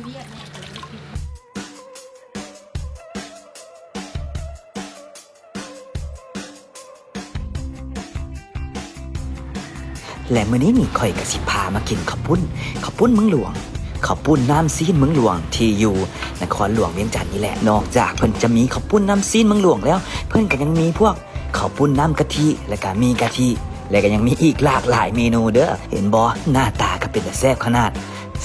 ແລະ ມື້ນີ້ນີ້ຂ້ອຍກໍຊິພາມາກິນເຂົ້າປຸ້ນ ເຂົ້າປຸ້ນເມືອງຫຼວງ ເຂົ້າປຸ້ນນ້ຳຊີນເມືອງຫຼວງ ທີ່ຢູ່ນະຄອນຫຼວງວຽງຈັນນີ້ແຫຼະ. ນອກຈາກເພິ່ນຈະມີເຂົ້າປຸ້ນນ້ຳຊີນເມືອງຫຼວງແລ້ວ ເພິ່ນກໍຍັງມີພວກເຂົ້າປຸ້ນນ້ຳກະທິ ແລ້ວກໍໝີ່ກະທິ ແລ້ວກໍຍັງມີອີກຫຼາກຫຼາຍເມນູເດີ້. ເຫັນບໍ່? ໜ້າຕາກໍເປັນຕາແຊບຂະໜາດ.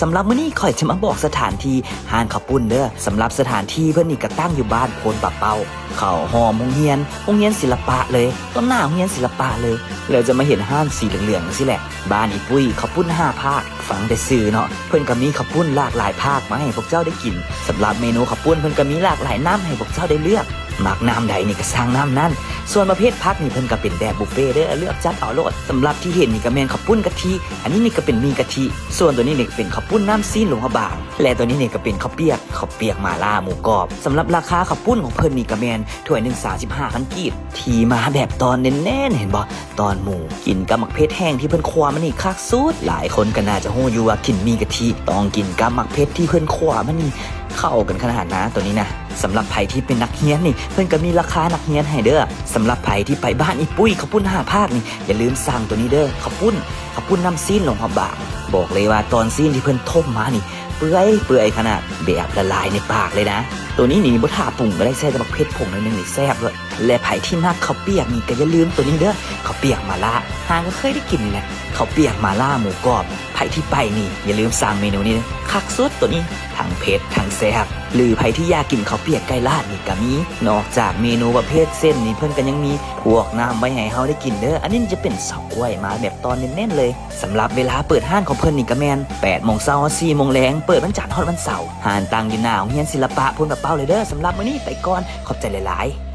ສຳລັບມື້ນີ້ຂ້ອຍຈະມາບອກສະຖານທີ່ຮ້ານເຂົ້າປຸ້ນເດີ້. ສຳລັບສະຖານທີ່ເພິ່ນນີ້ກໍຕັ້ງຢູ່ບ້ານໂພນປາເປົ້າ ເຂົ້າຮ່ອມໂຮງຮຽນ ໂຮງຮຽນສິລະປະເລີຍ ຕໍ່ໜ້າໂຮງຮຽນສິລະປະເລີຍ. ແລ້ວຈະມາເຫັນຮ້ານສີເຫຼືອງໆຈັ່ງຊີ້ແຫຼະ ບ້ານອີ່ປຸ້ຍເຂົ້າປຸ້ນຫ້າພາກ. ຟັງແຕ່ຊື່ເນາະ ເພິ່ນກໍມີເຂົ້າປຸ້ນຫຼາກຫຼາຍພາກມາໃຫ້ພວກເຈົ້າໄດ້ກິນ. ສຳລັບເມນູເຂົ້າປຸ້ນ ເພິ່ນກໍມີຫຼາກຫຼາຍນ້ຳໃຫ້ພວກເຈົ້າໄດ້ເລືອກ. ມັກນ້ຳໃດນີ້ກໍສັ່ງນ້ຳນັ້ນ. ສ່ວນປະເພດຜັກນີ້ ເພິ່ນກໍເປັນແບບບຸບເຟເດີ້ ເລືອກຈັດເອົາໂລດ. ສຳລັບທີ່ເຫັນນີ້ກໍແມ່ນເຂົ້າປຸ້ນກະທິ ອັນນີ້ນີ້ກໍເປັນໝີ່ກະທິ ສ່ວນຕົວນີ້ນີ້ກໍເປັນເຂົ້າປຸ້ນນ້ຳຊີນຫຼວງພະບາງ ແລະ ຕົວນີ້ນີ້ກໍເປັນເຂົ້າປຽກ ເຂົ້າປຽກໝາລ່າໝູກອບ. ສຳລັບລາຄາເຂົ້າປຸ້ນຂອງເພິ່ນນີ້ກໍແມ່ນຖ້ວຍໜຶ່ງ ສາມສິບຫ້າພັນກີບ. ທີ່ມາແບບຕອນແໜ້ນໆ ເຫັນບໍ່? ຕອນໝູ ກິນກັບໝາກເຜັດແຫ້ງທີ່ເພິ່ນຂົ້ວມານີ້ຄັກສຸດ. ຫຼາຍຄົນກໍໜ້າຈະຮູ້ຢູ່ວ່າກິນໝີ່ກະທິຕ້ອງກິນກັບໝາກເຜັດທີ່ເພິ່ນຂົ້ວມານີ້ ເຂົ້າກັນຂະໜາດນະ ຕົວນີ້ນະ. ສຳລັບໃຜທີ່ເປັນນັກຮຽນນີ້ ເພິ່ນກໍມີລາຄານັກຮຽນໃຫ້ເດີ້. ສຳລັບໃຜທີ່ໄປບ້ານອີ່ປຸ້ຍເຂົ້າປຸ້ນຫ້າພາກນີ້ ຢ່າລືມສັ່ງຕົວນີ້ເດີ້ ເຂົ້າປຸ້ນ ເຂົ້າປຸ້ນນ້ຳຊີນຫຼວງພະບາງ. ບອກເລີຍວ່າຕອນຊີ້ນທີ່ເພິ່ນຕົ້ມມານີ້ ເປື່ອຍ ເປື່ອຍຂະໜາດ ແບບລະລາຍໃນປາກເລີຍນະ. ຕົວນີ້ນີ້ບໍ່ຖ້າປຸງກໍໄດ້ ໃສ່ແຕ່ໝາກເຜັດຜົງໜ້ອຍໜຶ່ງນີ້ແຊບໂລດ. ແລະ ໃຜທີ່ມັກເຂົ້າປຽກນີ້ກໍຢ່າລືມຕົວນີ້ເດີ້ ເຂົ້າປຽກໝາລ່າ. ຫາກໍເຄີຍໄດ້ກິນນີ້ແຫຼະ ເຂົ້າປຽກໝາລ່າໝູກອບ. ໃຜທີ່ໄປນີ້ຢ່າລືມສັ່ງເມນູນີ້ເດີ້ ຄັກສຸດຕົວນີ້ ທັງເຜັດທັງແຊບ. ຫຼື ໃຜທີ່ຢາກກິນເຂົ້າປຽກໄກ່ລາດນີ້ກໍມີ. ນອກຈາກເມນູປະເພດເສັ້ນນີ້ ເພິ່ນກໍຍັງມີພວກນ້ຳໄວ້ໃຫ້ເຮົາໄດ້ກິນເດີ້. ອັນນີ້ຈະເປັນເສາກ້ວຍມາແບບຕອນແໜ້ນໆເລີຍ. ສຳລັບເວລາເປີດຮ້ານຂອງເພິ່ນນີ້ກໍແມ່ນແປດໂມງເຊົ້າຮອດສີ່ໂມງແລງ ເປີດວັນຈັນຮອດວັນເສົາ. ຮ້ານຕັ້ງຢູ່ໜ້າໂຮງຮຽນສິລະປະໂພນປາເປົ້າເລີຍເດີ້. ສຳລັບມື້ນີ້ໄປກ່ອນ ຂອບໃຈຫຼາຍໆ.